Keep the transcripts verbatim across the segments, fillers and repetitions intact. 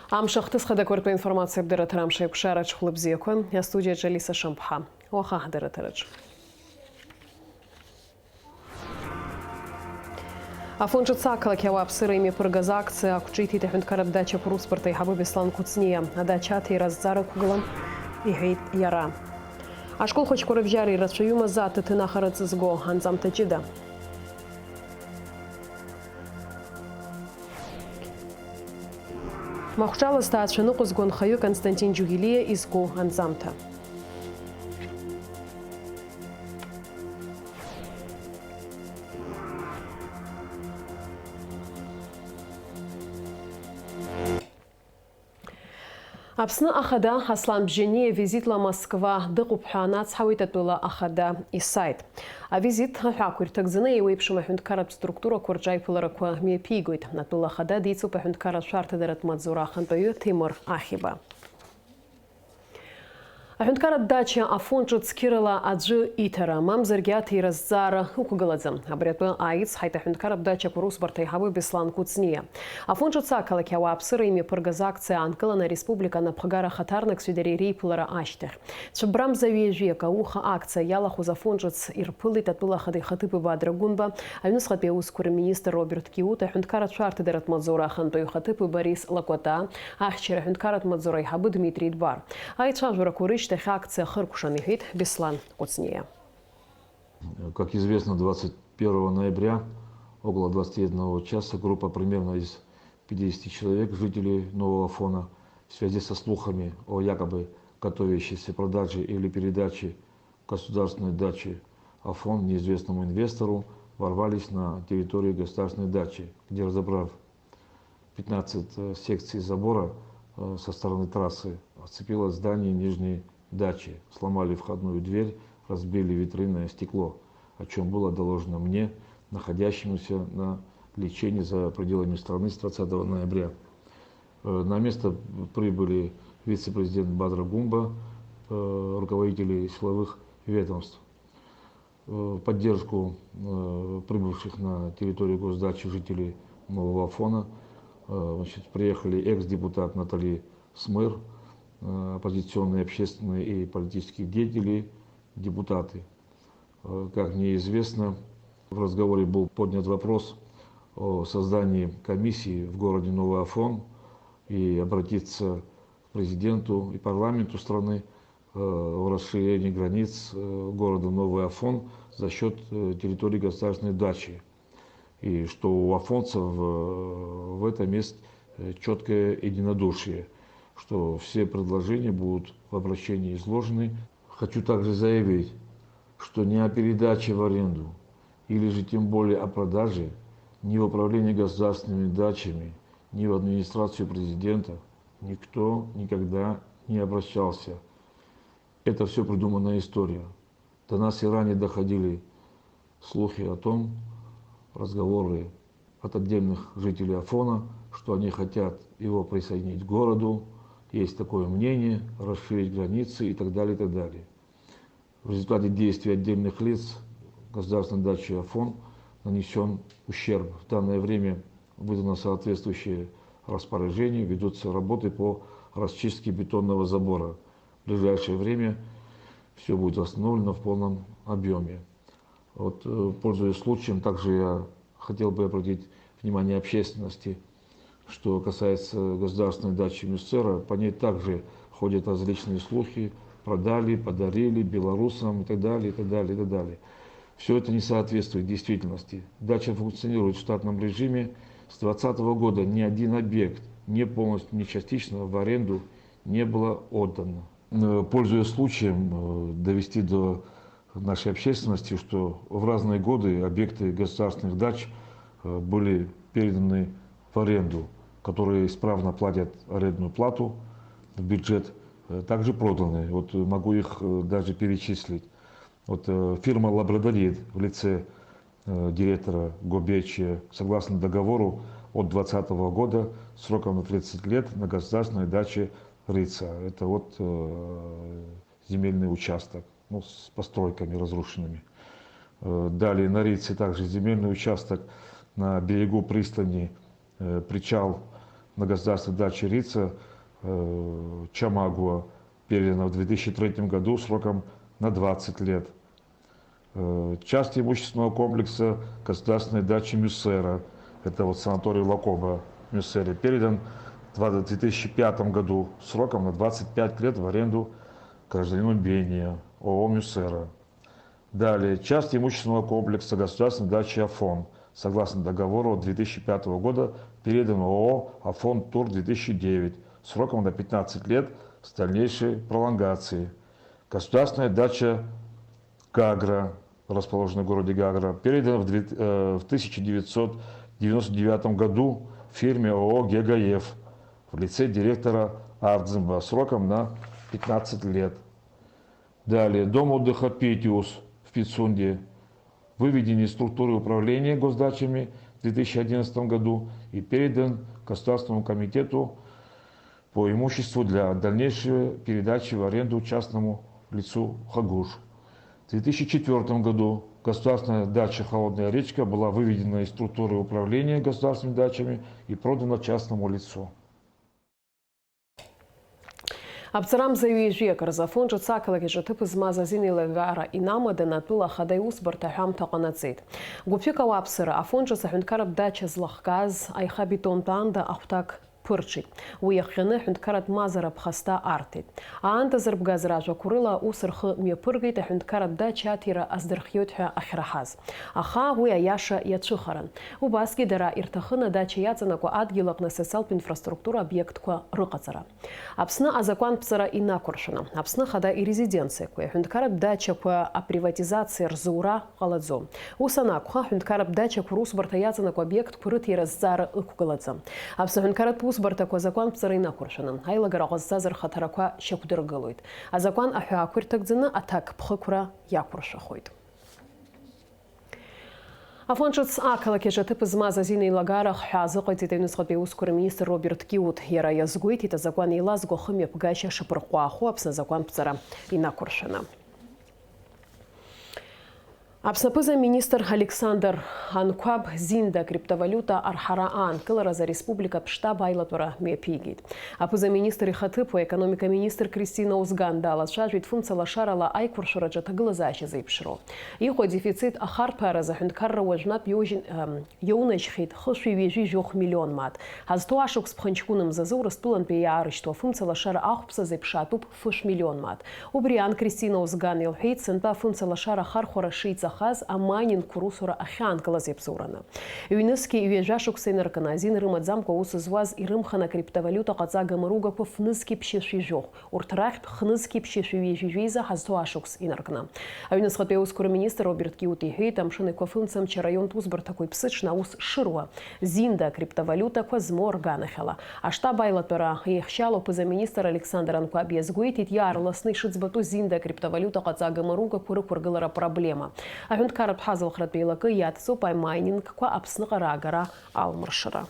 Амш ахҭыс хадақәа ртәы информациа абдырраҭара амш аиқәшараҿ хәлыбзиақәа, астудиаҿы Алиса Шамԥҳа. Уаха ҳдырраҭараҿ. Афон ҿыц ақалақь ауааԥсыра имҩаԥыргаз акциа ақәҿиҭит аҳәынҭқарратә дачақәа русбарҭа аиҳабы Беслан Кәыҵниа. Адача аҭира азҵаара ықәгылан, иҳәеит иара. Ашкол хәыҷқәа рыбжьара ирацәаҩымыз аҭаҭын ахара ҵызго анҵамҭа ҷыда. Махәҿала зҭаацәа ныҟәызго анхаҩы Константин Џьугелиа изку анҵамҭа. Аԥсны ахада Аслан Бжьаниа визитла Москва дыҟоуп ҳәа анацҳауеит атәыла ахада исайт. Авизит аҳәаақәа ирҭагӡаны еиуеиԥшым аҳәынҭқарратә структурақәа рҿы аиԥыларақәа мҩаԥигоит. Атәыла ахада дицуп аҳәынҭқарра ашәарҭадаратә маҵзура ахантәаҩы Ҭемыр Ахиба. Аҳәынҭқарратә дача Афон ҿыц қьырала аӡәы иҭара, мамзаргьы аҭира азҵаара ықәгылаӡам. Абри атәы ааицҳаит аҳәынҭқарратә дачақәа русбарҭа аиҳабы Беслан Кәыҵниа. Афон ҿыц ақалақь ауааԥсыра имҩаԥыргаз акциа аанкылан ареспублика анапхгара ахаҭарнакцәеи дареи реиԥылара ашьҭахь. Цәыббрамза ҩажәи акы ауха акциа иалахәыз Афон ҿыц ирԥылеит атәыла ахада ихаҭыԥуаҩ Бадра Гәынба, аҩныҵҟатәи аусқәа рминистр Роберт Киута, аҳәынҭқарра ашәарҭадаратә маҵзура ахантәаҩы ихаҭыԥуаҩ Борис Лакәатаа, ахьчара аҳәынҭқарратә маҵзура аиҳабы Дмитри Дбар. Аицәажәарақәа рышьҭахь акциа ахыркәшан, иҳәеит Беслан Кәыҵниа. Как известно, двадцать первого ноября около двадцати одного часа группа примерно из пятидесяти человек, жителей Нового Афона, в связи со слухами о якобы готовящейся продаже или передаче государственной дачи Афон неизвестному инвестору, ворвались на территорию государственной дачи, где, разобрав пятнадцать, э, секций забора, э, со стороны трассы, оцепило здание нижней дачи, сломали входную дверь, разбили витринное стекло, о чём было доложено мне, находящемуся на лечении за пределами страны с двадцатого ноября. Э, на место прибыли вице-президент Бадра Гумба, э, руководители силовых ведомств. Э, в поддержку, э, прибывших на территорию госдачи жителей Нового Афона, э, значит, приехали экс-депутат Натали Смыр, э, оппозиционные общественные и политические деятели, депутаты. Э, как мне известно, в разговоре был поднят вопрос о создании комиссии в городе Новый Афон и обратиться к президенту и парламенту страны, э, о расширении границ, э, города Новый Афон за счёт, э, территории государственной дачи. И что у афонцев, э, в этом есть, э, чёткое единодушие, что все предложения будут в обращении изложены. Хочу также заявить, что ни о передаче в аренду или же тем более о продаже ни в управление государственными дачами, ни в администрацию президента никто никогда не обращался. Это всё придуманная история. До нас и ранее доходили слухи о том, разговоры от отдельных жителей Афона, что они хотят его присоединить к городу, есть такое мнение, расширить границы и так далее, и так далее. В результате действий отдельных лиц государственной даче Афон нанесён ущерб. В данное время выдано соответствующее распоряжение, ведутся работы по расчистке бетонного забора. В ближайшее время всё будет восстановлено в полном объёме. Вот, э, пользуясь случаем, также я хотел бы обратить внимание общественности, что касается государственной дачи Мюссера, по ней также ходят различные слухи, продали, подарили белорусам и так далее, и так далее, и так далее. Всё это не соответствует действительности. Дача функционирует в штатном режиме. С двадцатого года ни один объект, ни полностью, ни частично, в аренду не было отдано. Э, пользуясь случаем, э, довести до нашей общественности, что в разные годы объекты государственных дач, э, были переданы в аренду, которые исправно платят арендную плату в бюджет, э, также проданы. Вот, э, могу их, э, даже перечислить. Вот, э, фирма «Лабрадорит» в лице, э, директора Гобечи, согласно договору от двадцатого года, сроком на тридцать лет на государственной даче Рица. Это вот, э, земельный участок, ну, с постройками разрушенными. Э, далее на Рице также земельный участок на берегу пристани, э, причал, на государственной даче Рица, э, Чамагуа, передано в две тысячи третьем году сроком на двадцать лет. Э, часть имущественного комплекса государственной дачи Мюсера, это вот санаторий Лакоба в Мюсере, передан в две тысячи пятом году сроком на двадцать пять лет в аренду гражданину Бения, ООО «Мюсера». Далее, часть имущественного комплекса государственной дачи Афон, согласно договору две тысячи пятого года, передана ООО «Афон Тур две тысячи девять» сроком на пятнадцать лет с дальнейшей пролонгацией. Государственная дача Гагра, расположенная в городе Гагра, передана в две- э, в тысяча девятьсот девяносто девятом году фирме ООО «Гегаев» в лице директора Ардзимба сроком на пятнадцать лет. Далее, дом отдыха «Петиус» в Пицунде выведен из структуры управления госдачами в две тысячи одиннадцатом году и передан Государственному комитету по имуществу для дальнейшей передачи в аренду частному лицу Хагуш. В две тысячи четвёртом году государственная дача «Холодная речка» была выведена из структуры управления государственными дачами и продана частному лицу. Аԥҵарамза ҩажәи акы рзы Афон ҿыц ақалақь аҿы аҭыԥ змаз азин еилагара инамаданы атәыла ахада иусбарҭа аҳәамҭа ҟанаҵеит. Гәыԥҩык ауааԥсыра Афон ҿыц аҳәынҭқарратә дача злахгаз аихабетонтә аанда ахәҭак ԥырҽит. Уи иахҟьаны аҳәынҭқарратә мазара ԥхасҭа арҭеит. Аанда зырбгаз ражәақәа рыла, ус рхы мҩаԥыргеит аҳәынҭқарратә дача аҭира аздырхиоит ҳәа ахьраҳаз. Аха уи аиаша иацәыхаран. Убасгьы дара ирҭахын адача иаҵанакуа адгьыл аҟны асоциалтә инфраструктура обиектқәа рыҟаҵара. Аԥсны азакәанԥҵара инақәыршәаны, Аԥсны Ахада ирезиденциақәеи аҳәынҭқарратә дачақәа априватизациа рзура ҟалаӡом. Ус анакәха, аҳәынҭқарратә дачақәа русбарҭа иаҵанакуа обиектқәа рыҭира азҵаара ықәгылаӡам. Аԥсны аҳәынҭқарратә усбарҭақәа азакәанԥҵара инақәыршәаны, аилагара ҟазҵаз рхаҭарақәа шьақәдыргылоит. Азакәан аҳәаақәа ирҭагӡаны аҭакԥхықәра иақәыршәахоит. Афон ҿыц ақалақь аҿы аҭыԥ змаз азин еилагара ахҳәаа азыҟаиҵеит аҩныҵҟатәи аусқәа рминистр Роберт Киут. Иара иазгәеиҭеит, азакәан еилазго ахымҩаԥгашьа шаԥырҟәаахо Аԥсны азакәанԥҵара инақәыршәаны. Аԥсны аԥыза-министр Александр Анқәаб Зинда акриптовалиута арҳара аанкыларазы ареспубликатә штаб аилатәара мҩаԥигеит. Аԥыза-министр ихаҭыԥуаҩ, аекономика министр Кристина Озган далацәажәеит фымца лашарала аиқәыршәараҿы аҭагылазаашьа зеиԥшроу. Иҟоу адефицит ахарҭәааразы аҳәынҭқарра уажәнатә иоужь-, ам, иоунажьхьеит хышәи ҩажәи жәохә миллион мааҭ. Ҳазҭоу ашықәс ԥхынҷкәын мзазы Урыстәылантәи иаарышьҭуа фымца лашара ахәԥса зеиԥшаатәуп фышә миллион мааҭ. Убри аан Кристина Озган илҳәеит, сынтәа афымца лашара ахархәара шиҵахаз амайнингқәа русура ахьаанкылаз иабзоураны. Ҩнызқьи ҩажәа шықәса инаркны азин рымаӡамкәа аус зуаз ирымхан акриптовалиута ҟаҵага мыругақәа фнызқьи ԥшьышәи жәохә, урҭ рахьтә хнызқьи ԥшьышәи ҩажәи жәеиза ҳазҭоу ашықәс инаркны. Аҩныҵҟатәи аусқәа рминистр Роберт Киут иҳәеит, Амшын Еиқәа афымцамч араионтә усбарҭақәа иԥсыҽны аус шыруа, Зинда акриптовалиутақәа змоу рганахьала. Аштаб аилатәара еихшьалоу аԥыза-министр Александр Анқәаб иазгәеиҭеит, иаарласны ишыӡбатәу Зинда акриптовалиута ҟаҵага мыругақәа рықәыргылара проблема. Аҳәынҭқарратә ҳазалхратә еилакы иацҵоуп амайнингқәа Аԥсныҟа раагара алмыршара.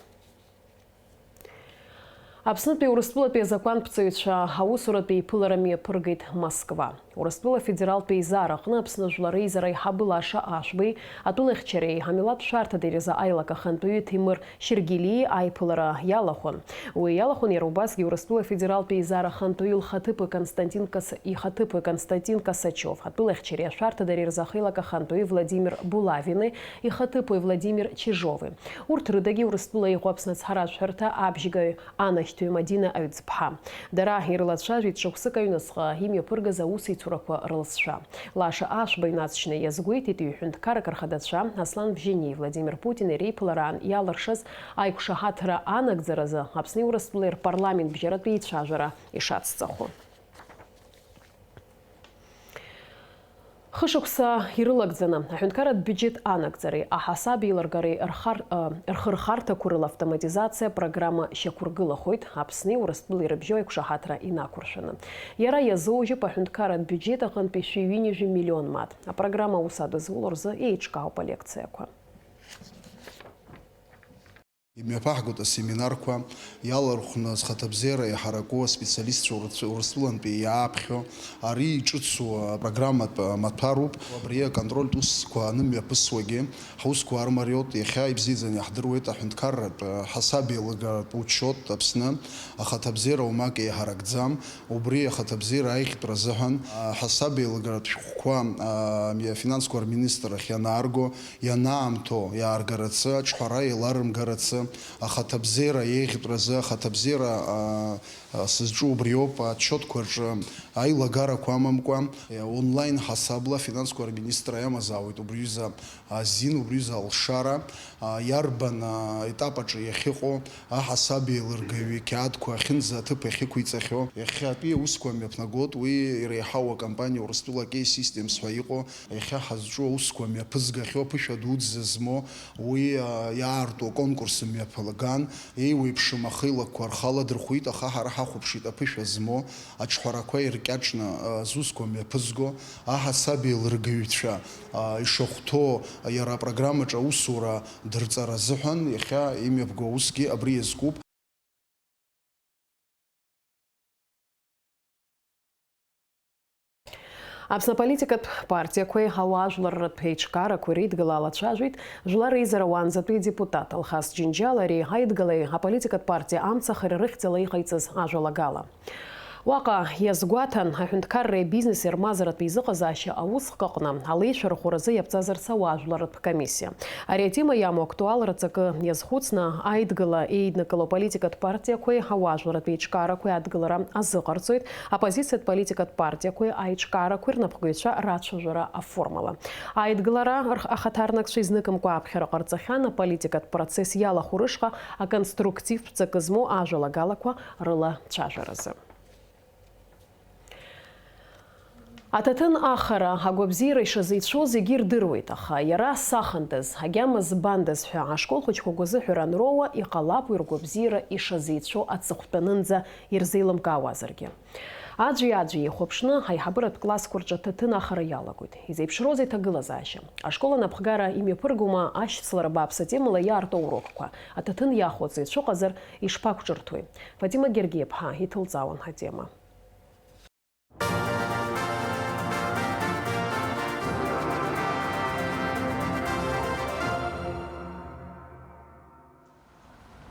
Аԥснытәи Урыстәылатәи азакәанԥҵаҩцәа аусуратә еиԥылара мҩаԥыргеит Москва. Урыстәыла афедералтә еизара аҟны Аԥсны жәлар реизара аиҳабы Лаша Ашәбеи атәылахьчареи амилаҭ шәарҭадареи рзы аилак ахантәаҩы Ҭемыр Шьыргелии аиԥылара иалахәын. Уи иалахәын иара убасгьы Урыстәыла афедералтә еизара ахантәаҩы лхаҭыԥуаҩ Константин Кас-, ихаҭыԥуаҩ Константин Косачев, атәылахьчареи ашәарҭадареи рзы ахеилак ахантәаҩы Владимир Булавини ихаҭыԥуаҩ Владимир Чижови. Урҭ рыдагьы Урыстәыла иҟоу Аԥсны ацҳаражәҳәарҭа абжьгаҩ анахьҭаҩ Мадина Аҩӡԥҳа. Дара ирылацәажәеит шықәсык аҩныҵҟа имҩаԥыргаз аусеицурақәа рылҵшәа. Лаша Ашәба инаҵшьны иазгәеиҭеит ҩ-ҳәынҭқаррак рхадацәа Аслан Бжьаниеи Владимир Путини реиԥылараан иалыршаз аиқәшаҳаҭра анагӡаразы Аԥсни Урыстәылеи рпарламент бжьаратәи еицәажәара ишацҵахо. Хышықәса ирылагӡаны аҳәынҭқарратә бюџьет анагӡареи аҳасаб еилыргареи рхар-, ы, рхырхарҭақәа рыла автоматизациа программа шьақәыргылахоит Аԥсни Урыстәылеи рыбжьоу аиқәшаҳаҭра инақәыршәаны. Иара иазоужьып аҳәынҭқарратә бюџьет аҟынтәи шәи ҩынҩажәи миллион мааҭ. Апрограмма аус адызуло рзы еиҿкаауп алекциақәа. Имҩаԥаҳгоит асеминарқәа, иалархәны зхаҭабзиара иҳараку аспециалистцәа Урыс-, Урыстәылантәи иааԥхьо, ари иҿыцу апрограмматә маҭәароуп. Абри аконтрольтә усқәа анымҩаԥысуагьы, ҳусқәа армариот, иахьа ибзиаӡаны иаҳдыруеит аҳәынҭқарратә ҳасаб еилыргаратә учет Аԥсны, ахаҭабзиара уамак еиҳаракӡам, убри ахаҭабзиара аиӷьтәра азыҳәан, аҳасаб еилыргаратә шәҟәқәа, а, афинансқәа рминистррахь ианаарго, ианаамҭоу иааргарацы, аҿҳәара еиларымгарацы, ахаҭабзиара еиӷьтәразы, ахаҭабзиара, а, а, сызҿу убриоуп, отчетқәа рҿы аилагарақәа амамкәа, онлайн ҳасабла афинансқәа рминистр иамазаауеит убри ҩыза азин, убри ҩыза алшара, а, иарбан, а, етап аҿы иахьыҟоу, аҳасаб еилыргаҩы иқьаадқәа ахьынӡа аҭыԥ иахьықәиҵахьоу, иахьатәи аусқәа мҩаԥнагоит, уи иреиҳау акомпаниа Урыстәыла Кей Системс ҳәа иҟоу, иахьа ҳазҿу аусқәа мҩаԥызгахьоу, аԥышәа дуӡӡа змоу, уи, а, иаарту аконкурс мҩаԥаган, еиуеиԥшым ахеилакқәа рхы аладырхәит, аха ҳара ҳахәаԥшит аԥышәа змоу, аҿҳәарақәа иркьаҿны, а, зусқәа мҩаԥызго, аҳасаб еилыргаҩцәа, а, ишахәҭоу, иара апрограммаҿы аусура дырҵара азыҳәан иахьа имҩаԥго аусгьы абри иазкуп. Аԥсны аполитикатә партиақәеи ауаажәларратә еиҿкаарақәеи реидгыла алацәажәеит Жәлар реизара уаанӡатәи адепутат Алхас Џьынџьал ари аидгылеи аполитикатә партиа амцахареи рыхьӡала иҟаиҵаз ажәалагала. Уаҟа иазгәаҭан, аҳәынҭқарреи абизнеси рмазаратә еизыҟазаашьа аусхк аҟны алеишәа рӷәӷәаразы иаԥҵазарц ауаажәларратә комиссиа. Ари атема иамоу актуалратә ҵакы иазхәыцны, аидгыла еиднакыло аполитикатә партиақәеи ауаажәларратә еиҿкаарақәеи адгылара азыҟарҵоит, аоппозициатә политикатә партиақәеи аиҿкаарақәеи рнапхгаҩцәа рацәажәара аформала. Аидгылара рх-, ахаҭарнакцәа изныкымкәа аԥхьара ҟарҵахьан, аполитикатә процесс иалахәу рышҟа аконструктивтә ҵакы змоу ажәалагалақәа рыла цәажәаразы. Аҭаҭын ахара, агәабзиара ишазеицәоу зегьы ирдыруеит, аха иара сахандаз, агьама збандаз ҳәа ашкол хәыҷқәа гәазыҳәара анроуа, иҟалап уи ргәабзиара ишазеицәоу аҵыхәтәанынӡа ирзеилымкаауазаргьы. Аӡәи-аӡәи еихәаԥшны, аиҳабыратә классқәа рҿы аҭаҭын ахара иалагоит. Изеиԥшроузеи аҭагылазаашьа? Ашкол анапхгара имҩаԥыргома ашьцылара бааԥс атемала иаарту аурокқәа? Аҭаҭын иахәо аҵаҩцәа ыҟазар, ишԥақәҿырҭуеи? Фатима Гергиаԥҳа иҭылҵаауан ҳатема.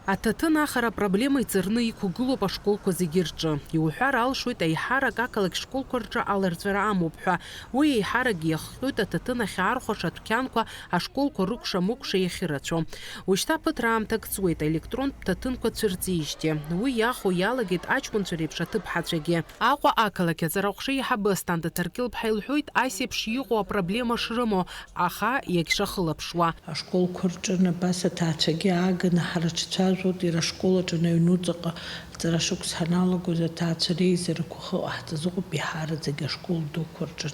Аҭаҭын ахара апроблема иҵарны иқәгылоуп ашколқәа зегьы рҿы. Иуҳәар алшоит, аиҳарак ақалақь школқәа рҿы аларҵәара амоуп ҳәа. Уи еиҳарак иахҟьоит аҭаҭын ахьаархәаша адәқьанқәа, ашколқәа рыкәша-мыкәша иахьырацәоу. Уажәшьҭа ԥыҭраамҭак ҵуеит аелектронтә ҭаҭынқәа цәырҵижьҭеи. Уи иахо иалагеит аҷкәынцәа реиԥш аҭыԥҳацәагьы. Аҟәа ақалақь аҵараҟәша аиҳабы Асҭанда Ҭаркьыл-ԥҳа илҳәоит, ас еиԥш иҟоу апроблема шрымоу, аха иагьшахылаԥшуа. Ашколқәа рҿы абас аҭаацәагьы ааганы ҳрыҿцәажәоит, иара ашкол аҿы аҩнуҵаҟа аҵара шықәс ҳаналагоз аҭаацәа реизарақәа хыҟаҳҵаз ыҟоуп, иҳараӡагьы ашкол дуқәа рҿы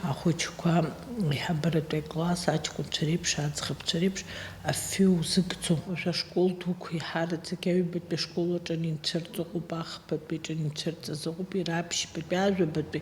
ахәыҷқәа аиҳабыратәи акласс аҷкәынцәа реиԥш, аӡӷабцәа реиԥш афҩы узыгӡом. Уажәы ашкол дуқәа иҳараӡагьы аҩбатәи ашкол аҿы анцәырҵ ыҟоуп, ахԥатәи аҿы анцәырҵыз ыҟоуп, иара аԥшьбатәи, ажәабатәи.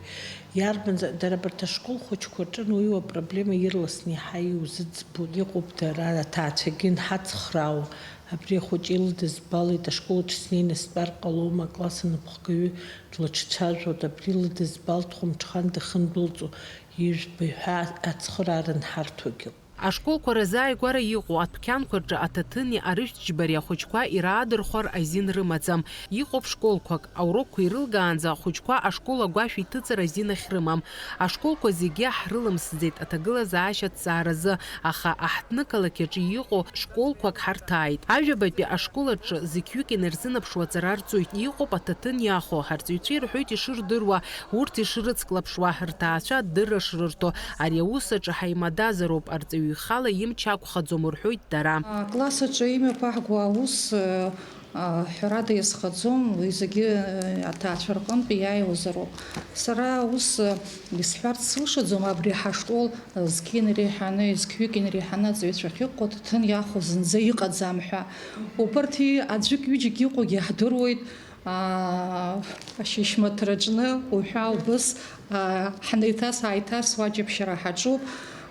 Иарбанза-, дара абарҭ ашкол хәыҷқәа рҿы ануиуа апроблема ирласны иаҳа иузыӡбо иҟоуп, дара аҭаацәагьы анҳацхраауа, абри ахәыҷы илыдызбалеит, ашкол аҿы снеины стәар ҟалома, акласс анапхгаҩы длыҿцәажәоит, абри лыдызбалт хәымҽхан дахьындәылҵуа, ижәбаҩ ҳәа ацхыраара анҳарҭогьы. Ашколқәа рзааигәара иҟоу адәқьанқәа рҿы аҭаҭыни арыжәтә џьбареи ахәыҷқәа ираадырхәар азин рымаӡам. Иҟоуп школқәак, аурокқәа ирылгаанӡа ахәыҷқәа ашкол агәашә иҭыҵыр азин ахьрымам. Ашколқәа зегьы ҳрылымсӡеит аҭагылазаашьа аҭҵааразы, аха аҳҭнықалақь аҿы иҟоу школқәак ҳарҭааит. Ажәабатәи ашкол аҿы зқьҩык инарзынаԥшуа аҵара рҵоит, иҟоуп аҭаҭын иахо. Арҵаҩцәа ирҳәоит ишырдыруа, урҭ ишрыцклаԥшуа, рҭаацәа адырра шрырҭо. Ари аус аҿы ҳаимадазароуп, арҵаҩы ихала имч ақәхаӡом, рҳәоит дара. Акласс аҿы имҩаԥаҳго аус, а, ҳәарада иазхаӡом, уи зегьы, а, аҭаацәа рҟынтә иааиуазароуп. Сара ус, а, исҳәарц сылшаӡом, абри ҳашкол, а, зқьи инареиҳаны, зқьҩык инареиҳаны аҵаҩцәа ахьыҟоу аҭаҭын иахо зынӡа иҟаӡам ҳәа. Убарҭ аӡәык-ҩыџьак иҟоугьы ҳдыруеит. Аа, ашьышьмаҭраҿны уҳәа убыс, аа, ҳнеиҭас-ааиҭасуа аҷаԥшьара ҳаҿуп.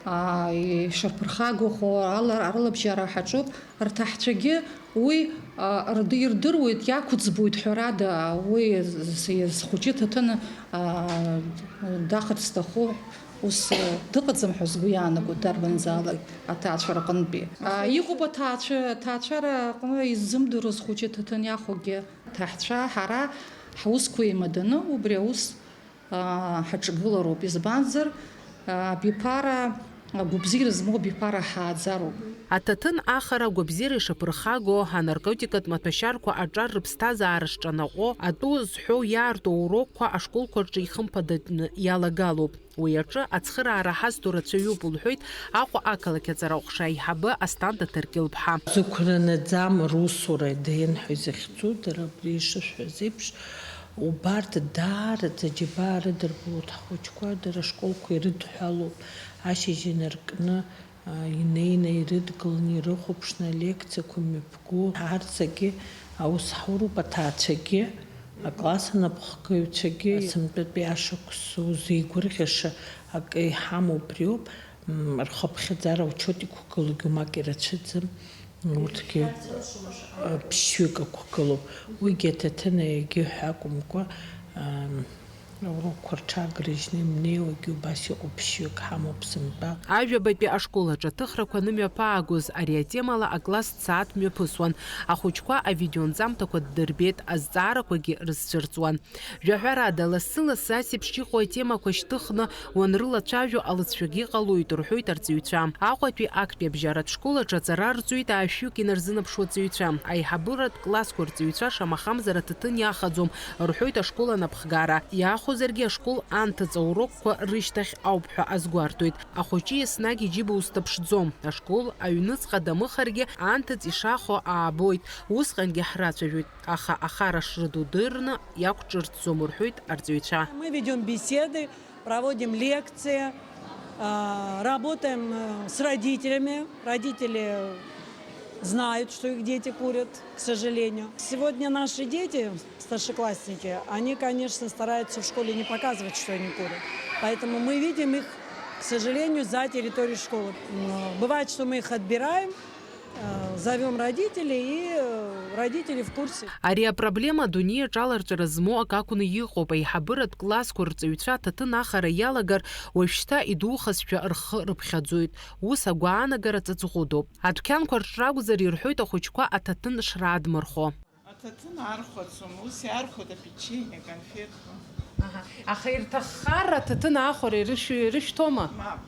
Ишарԥырхагахо ала арылабжьара ҳаҿуп. Рҭаҳцәагьы уи рдырдыруеит, иақәӡбуеит, ҳәарада, уи зхәыҷы ҭаҭын дахарц зҭаху ус дыҟаӡам ҳәа сгәы иаанагоит дарбанзаалак аҭаацәара аҟынтәи. Иҟоуп аҭаацәа, аҭаацәара аҟны иззымдыруа зхәыҷы ҭаҭын иахәогьы. Ҳаҳцәа ҳара ҳусқәа еимаданы убри аус ҳаҿагылароуп, избанзар, абиԥара, агәабзиара змоу абиԥара ҳааӡароуп. Аҭаҭын ахара агәабзиара ишаԥырхаго, анаркотикатә маҭәашьарқәа аҿар рыԥсҭазаара шҿанаҟәо, атәы зҳәоу иаарту аурокқәа ашколқәа рҿы ихымԥадатәны иалагалоуп. Уи аҿы ацхыраара ҳазҭо рацәаҩуп, лҳәоит Аҟәа ақалақь аҵара аҟәша аиҳабы Асҭанда Ҭаркьыл-ԥҳа. Зықәра наӡам русура ДНХ изыхьӡу, дара абри ишышәҳәаз еиԥш, убарҭ даараӡа џьабаа рыдырбалоит ҳхәыҷқәа, дара ашколқәа ирыдҳәалоуп, ашьыжь инаркны, а, инеины ирыдгыланы, ирыхәаԥшны, алекциақәа мҩаԥгоу, ҳарҭ зегьы аус ҳауроуп, аҭаацәагьы, акласс анапхгаҩцәагьы, сынтәатәи ашықәс узеигәырӷьаша акы иҳамоу убриоуп, м, рхыԥхьаӡара аучет иқәгылоугьы умак ирацәаӡам. Урҭгьы, э, ԥшьҩык ақәгылоуп. Уигьы аҭаҭын егьи ҳәа акәымкәа, ам, аурокқәа рҽагрыжьны имнеиуагьы убас иҟоуп, ԥшьҩык ҳамоуп сынтәа. Ажәабатәи ашкол аҿы аҭыхрақәа анымҩаԥаагоз, ари атемала акласс ҭаацәа мҩаԥысуан. Ахәыҷқәа авидеонҵамҭақәа ддырбеит, азҵаарақәагьы рызцәырҵуан. Жәаҳәарада, лассы-лассы ас еиԥш иҟоу атемақәа шьҭыхны уанрылацәажәо алыҵшәагьы ҟалоит, рҳәоит арҵаҩцәа. Аҟәатәи актәи абжьаратә школ аҿы аҵара рҵоит аашәҩык инарзынаԥшуа ҵаҩцәа. Аиҳабыратә классқәа рҵаҩцәа шамахамзар аҭаҭын иахаӡом, рҳәоит ашкол анапхгара. Иаахәозаргьы ашкол анҭыҵ аурокқәа рышьҭахь ауп ҳәа азгәарҭоит. Ахәыҷы еснагь иџьыба узҭаԥшӡом. Ашкол аҩныҵҟа дамыхаргьы анҭыҵ ишахо аабоит. Усҟангьы ҳрацәажәоит. Аха ахара шрыду дырны иақәҿырҭӡом, рҳәоит арҵаҩцәа. Мы ведём беседы, проводим лекции, а, работаем, э, с родителями. Родители знают, что их дети курят, к сожалению. Сегодня наши дети, старшеклассники, они, конечно, стараются в школе не показывать, что они курят. Поэтому мы видим их, к сожалению, за территорией школы. М, бывает, что мы их отбираем, Э, зовём родителей, и, э, родители в курсе. Ари апроблема адунеи аҿы аларҵәара змоу акы акәны иҟоуп. Аиҳабыратә классқәа рҵаҩцәа аҭаҭын ахара иалагар, уажәшьҭа идухазшәа рхы рыԥхьаӡоит. Ус агәаанагара ҵаҵӷәыдоуп. Адәқьанқәа рҿы ракәзар, ирҳәоит ахәыҷқәа аҭаҭын шраадмырхуа. Аҭаҭын архәаӡом, ус иархәоит апечение, аконфетқәа. Аҳа. Аха ирҭаххар аҭаҭын аахәара ирышә-, ирышәҭома? Мап,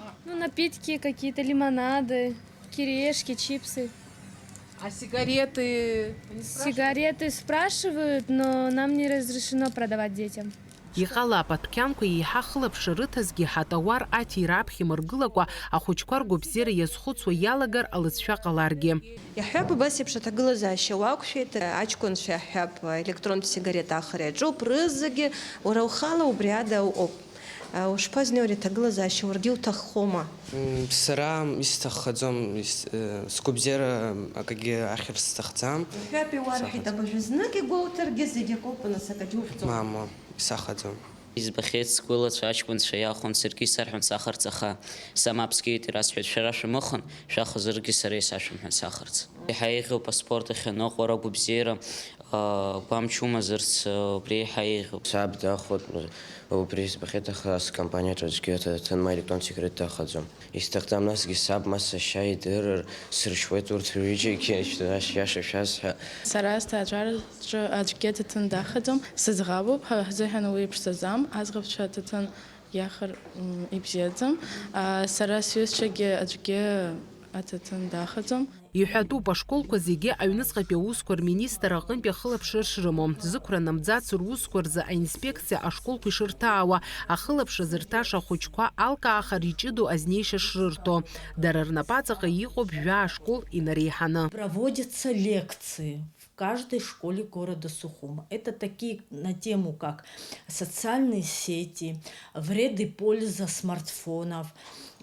мап. Ну, напитки какие-то, лимонады, кириешки, чипсы. А сигареты? Не спрашивают? Сигареты спрашивают, но нам не разрешено продавать детям. Иҟалап, адәқьанқәа еиҳа хылаԥшра рыҭазгьы, ҳатауар аҭира аԥхьа имыргылакәа, ахәыҷқәа ргәабзиара иазхәыцуа иалагар алыҵшәа ҟаларгьы. Иаҳҳәап, убас еиԥш аҭагылазаашьа уақәшәеит, аҷкәынцәа иаҳҳәап, електронтә сигарет ахара иаҿуп, рызегьы уара ухала убри ада уҟоуп. Ушԥазнеи ари аҭагылазаашьа, уаргьы уҭаххома? М, сара исҭаххаӡом, ис-, э, сгәабзиара акагьы ахьыр сҭахӡам. Иаҳҳәап, иуарҳәеит, абыржәы знык игәоуҭаргьы зегь акоуп, нас акагьы ухьӡом. Мамоу, исахаӡом. Избахьеит сгәылацәа аҷкәынцәа иахәон, саргьы исарҳәон сахарц, аха са мап скит, ирасҳәеит, шәара шәамыхәан, шәахәозаргьы сара исашәымҳәан сахарц. Еиҳа еиӷьуп аспорт ахь аныҟәара, агәабзиара, аа, гәамч умазарц, аа, убри еиҳа еиӷьуп. Саб дахәот, убри избахьеит, аха ас компаниаҿ аӡәгьы аҭаҭын ма електронтә сигарет дахаӡом. Исҭахӡам, насгьы саб ма сашьа идырыр, сыршьуеит урҭ рҩыџьагьы, ашьҭа-, ашьа-, иаша шәасҳәа. Сара сҭаацәараҿы аӡәгьы аҭаҭын дахаӡом, сыӡӷабуп, ҳа ҳзыҳәан уи иԥшӡаӡам, аӡӷабцәа аҭаҭын иахар, м, ибзиаӡам. А, сара сҩызцәагьы аӡәгьы аҭаҭын дахаӡом. Иҳәатәуп, ашколқәа зегьы аҩныҵҟатәи аусқәа рминистр аҟынтәи ахылаԥшра шрымоу, зықәра намӡац русқәа рзы аинспекциа ашколқәа ишырҭаауа, ахылаԥшра зырҭаша ахәыҷқәа алкаахар иҷыдоу азнеишьа шрырҭо. Дара рнапаҵаҟа иҟоуп жәаа школ инареиҳаны. Проводятся лекции в каждой школе города Сухума. Это такие на тему, как социальные сети, вред и польза смартфонов,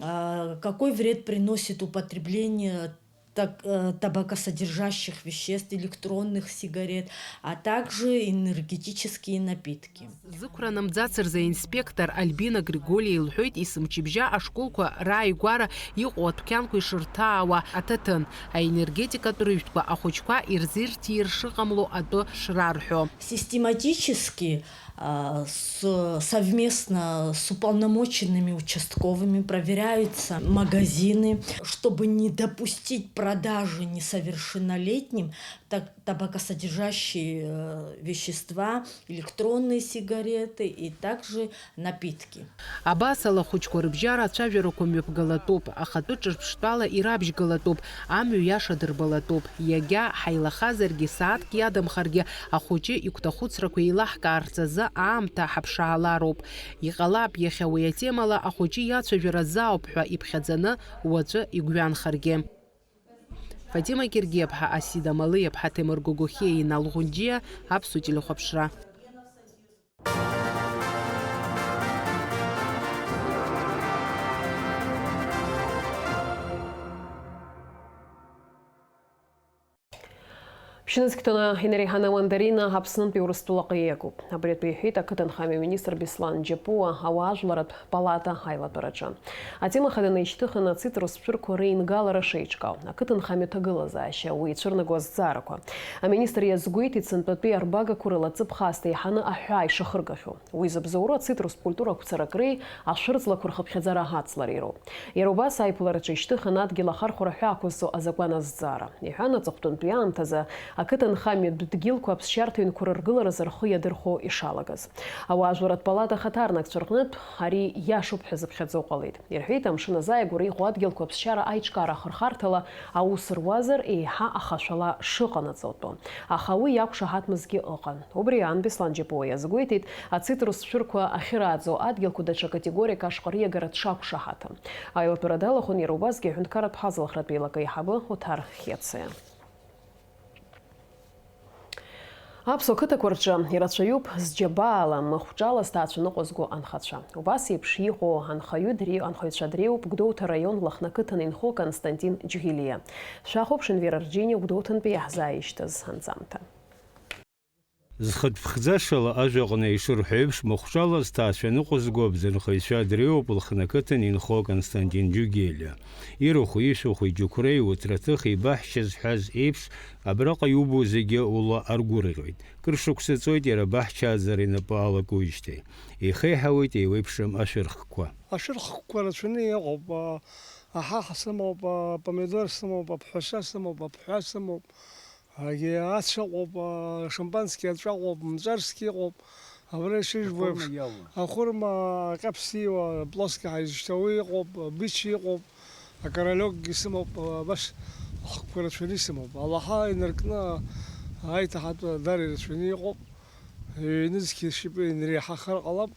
а, какой вред приносит употребление так-, э, табакосодержащих веществ, электронных сигарет, а также энергетические напитки. Зықәра намӡацырзы аинспектор Альбина Григориа илҳәоит, есымчыбжьа ашколқәа рааигәара иҟоу адәқьанқәа ишырҭаауа аҭаҭын, аенергетикатә рыжәтәқәа ахәыҷқәа ирзырҭир шыҟамло атәы шрарҳәо. Систематически, а, с-, совместно с уполномоченными участковыми проверяются магазины, чтобы не допустить продажи несовершеннолетним так-, табакосодержащие, э, вещества, электронные сигареты и также напитки. Абас ала ахәыҷқәа рыбжьара ацәажәарақәа мҩаԥгалатәуп, ахатәы ҿырԥштәала ирабжьгалатәуп, амҩа иаша дырбалатәуп. Иагьа ҳаилахазаргьы, сааҭк иадамхаргьы, ахәыҷы игәҭахәыцрақәа еилаҳкаарц азы аамҭа ҳаԥшаалароуп. Иҟалап, иахьа уи атемала ахәыҷы иацәажәара азы ауп ҳәа иԥхьаӡаны уаҵәы игәҩанхаргьы. Фатима Гергиаԥҳа, Асида Малиаԥҳа, Ҭемыр Гогохиа, Инал Ӷәынџьиа, Аԥсуа телехәаԥшра. Ԥшьнызқьҭаны инареиҳаны амандарина Аԥснынтәи Урыстәылаҟа ииагоуп. Абри атәы иҳәеит ақыҭанхамҩа министр Беслан Џьапуа ауаажәларатә палата аилатәараҿы. Атема хаданы ишьҭыхын ацитрус цәырқәа реингалара шеиҿкаау. Ақыҭанхамҩа ҭагылазаашьа уи ицәырнаго азҵаарақәа. Аминистр иазгәеиҭеит, сынтәатәи арбагақәа рыла ҵыԥх аасҭа еиҳаны аҳәаа ишахыргахьоу. Уи зыбзоуроу ацитрус культура ақәцаракреи ашәырҵлақәа рхыԥхьаӡара аҳацлареи роуп. Иара убас аиԥылараҿы ишьҭыхын адгьыл ахархәара ҳәа ақәызҵо азакәан азҵаара. Иҳәан, аҵыхәтәантәи аамҭазы ақыҭанхамҩатә дгьылқәа аԥсшьарҭаҩнқәа рыргыларазы рхы иадырхәо ишалагаз. Ауаажәларатә палата ахаҭарнакцәа рҟнытә ари иашоуп ҳәа зыԥхьаӡо ҟалеит. Ирҳәеит, амшын азааигәара иҟоу адгьылқәа аԥсшьара аиҿкаара ахырхарҭала аус руазар, еиҳа ахашәала шыҟанаҵо атәы. Аха уи иақәшаҳаҭмызгьы ыҟан. Убри аан Беслан Џьапуа иазгәеиҭеит, ацитрус цәырқәа ахьырааӡо адгьылқәа даҽа категориак ашҟа риагара дшақәшаҳаҭым. Аилатәара далахәын иара убасгьы аҳәынҭқарратә ҳазалхратә еилак аиҳабы Оҭар Хьециа. Аԥсуа қыҭақәа рҿы ирацәаҩуп зџьабаала, махәҿала зҭаацәа ныҟәызго анхацәа. Убас еиԥш иҟоу анхаҩы дре-, анхаҩцәа дреиуоуп Гәдоуҭа араион Лыхны ақыҭан инхо Константин Џьгәилиа. Шәахәаԥш, Енвер Арџьениа Гәдоуҭантәи иаҳзааишьҭыз анҵамҭа. Зхатә ԥхӡашала ажәаҟны ишырҳәо еиԥш, махәҿала зҭаацәа ныҟәызго абзанхаҩцәа дреиуоуп Лыхны ақыҭан инхо Константин Џьгәилиа. Ирахә, ишәахә, иџьықәреи, уҭраҭых, еибаҳча зҳәаз еиԥш, абраҟа иубо зегьы ула аргәырӷьоит. Кыр шықәса ҵуеит иара абаҳчааӡара инапы алакуижьҭеи. Еихеиҳауеит еиуеиԥшым ашәырхқәа. Ашәырхқәа рацәаны иҟоуп. Аҳаҳа сымоуп, апомидор сымоуп, аԥҳәаса сымоуп, аԥҳәа сымоуп. Егьи ацә ыҟоуп, а, шампански аҵәа ыҟоуп, мҵәарсгьы ыҟоуп, абра ишыжәбо еиԥш, ахәырма иалоу. Ахәырма, аҟьаԥс ииуа, плоски ҳәа изышьҭоу уи ыҟоуп, быча ыҟоуп, акоролёкгьы сымоуп, а, баш ахқәа рацәаны исымоуп. Алаҳа инаркны аиҭаҳатә дара ирацәаны иҟоуп. Ҩ-нызқь шьапы инреиҳахар ҟалап.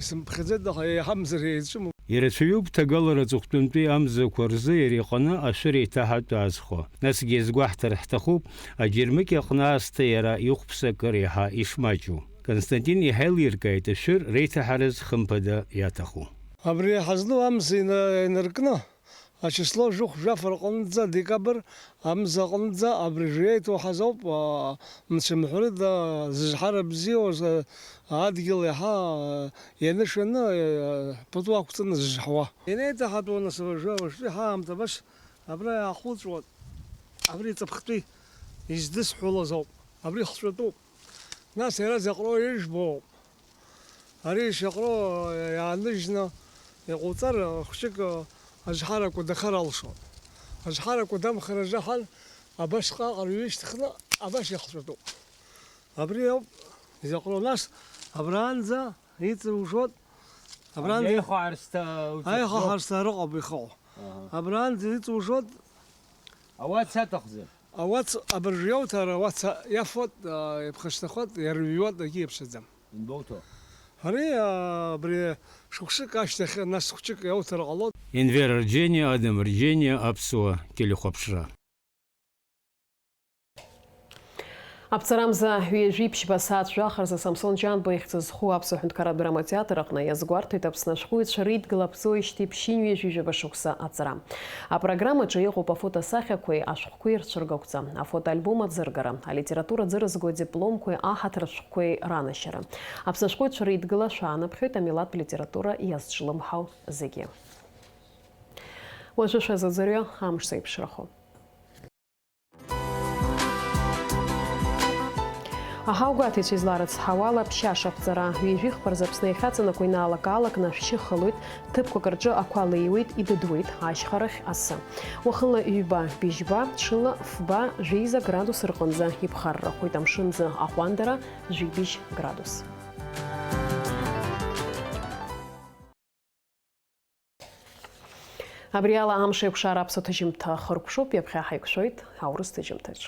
Исымԥхьаӡеит, аха еиҳамзар еицәымуп. Ирацәаҩуп ҭагалара аҵыхәтәантәи амзақәа рзы иара иҟны ашәыр еиҭаҳатәы азхәа. Насгьы иазгәаҳҭар ҳҭахуп, аџьармыкьа аҟны аасҭа иара ихәԥса акыр еиҳа ишмаҷу. Константин иҳаилиркааит ашәыр реиҭаҳараз хымԥада иаҭаху. Абри ҳазну амза ина-, инаркны, ачисло жәохә-жәаф рҟынӡа, декабр амза аҟынӡа абри жеиҭоу ҳазоуп, а, мцәымҳәырда зыжҳара бзиоу, а, адгьыл иаҳа, а, ианышәаны, а, пату ақәҵаны зыжҳуа. Инеиҭаҳатәу нас уажәы, уажәтәи ҳаамҭа баш абра иаахәылҵуан, абри ҵыԥхтәи издысҳәалаз ауп, абри хҵәатәуп. Нас иара зыҟроу ижәбоуп. Ари ишаҟроу иааныжьны иҟауҵар, хәҷык ажҳарақәа дахар алшон. Ажҳарақәа дамхар ажаҳан, абашҟа аҟырҩы ишьҭыхны, абаш ихҵәатәуп. Абри ауп изаҟроу. Нас абраанӡа иҵужот, абраанӡа аихаҳарсҭа уҵыхәоуп. Аихаҳарсҭа рыҟоуп ихыҟоу. Аҳа. Абраанӡа иҵужот. Ауац аҭахӡам. Ауац абыржә иауҭар, ауац иафот, а, иԥхашьҭахот, иарҩуот, акгьы иаԥсаӡам. Инбауҭо? Ари, а, абри шықәсык ашьҭахь нас хәҷык иауҭар ҟалоит. Енвер Арџьениа, Адам Арџьениа, Аԥсуа телехәаԥшра. Аԥҵарамза ҩажәи ԥшьба сааҭ жәаха рзы Самсон Џьанба ихьӡ зху Аԥсуа ҳәынҭқарратә драматеатр аҟны иазгәарҭоит Аԥсны ашәҟәыҩҩцәа реидгыла аԥҵоижьҭеи ԥшьынҩажәи жәаба шықәса аҵара. Апрограммаҿы иҟоуп афотосахьақәеи ашәҟәқәеи рцәыргақәҵа, афотоальбом аӡыргара, алитература ӡырызго адипломқәеи аҳаҭыр шәҟәқәеи ранашьара. Аԥсны ашәҟәыҩҩцәа реидгыла шәаанаԥхьоит амилаҭтә литература иазҿлымҳау зегьы. Уажәы шәазыӡырҩы амш зеиԥшрахо. Аҳаугәаҭаҩцәа изларыцҳауала, ԥшьаша аԥҵара, ҩажәи хԥа рзы Аԥсны иахьаҵанакуа инаалак-аалакны ашәшьы хылоит, ҭыԥқәак рҿы ақәа леиуеит, идыдуеит, ашьхарахь асы. Уахынла ҩба, быжьба, ҽынла фба, жәеиза градус рҟынӡа иԥхаррахоит, амшын ӡы аҟәандара, жәибжь градус. Абри ала амш еиқәшара аԥсуа ҭыжьымҭа хыркәшоуп, ҩаԥхьа ҳаиқәшәоит аурыс ҭыжьымҭаҿ.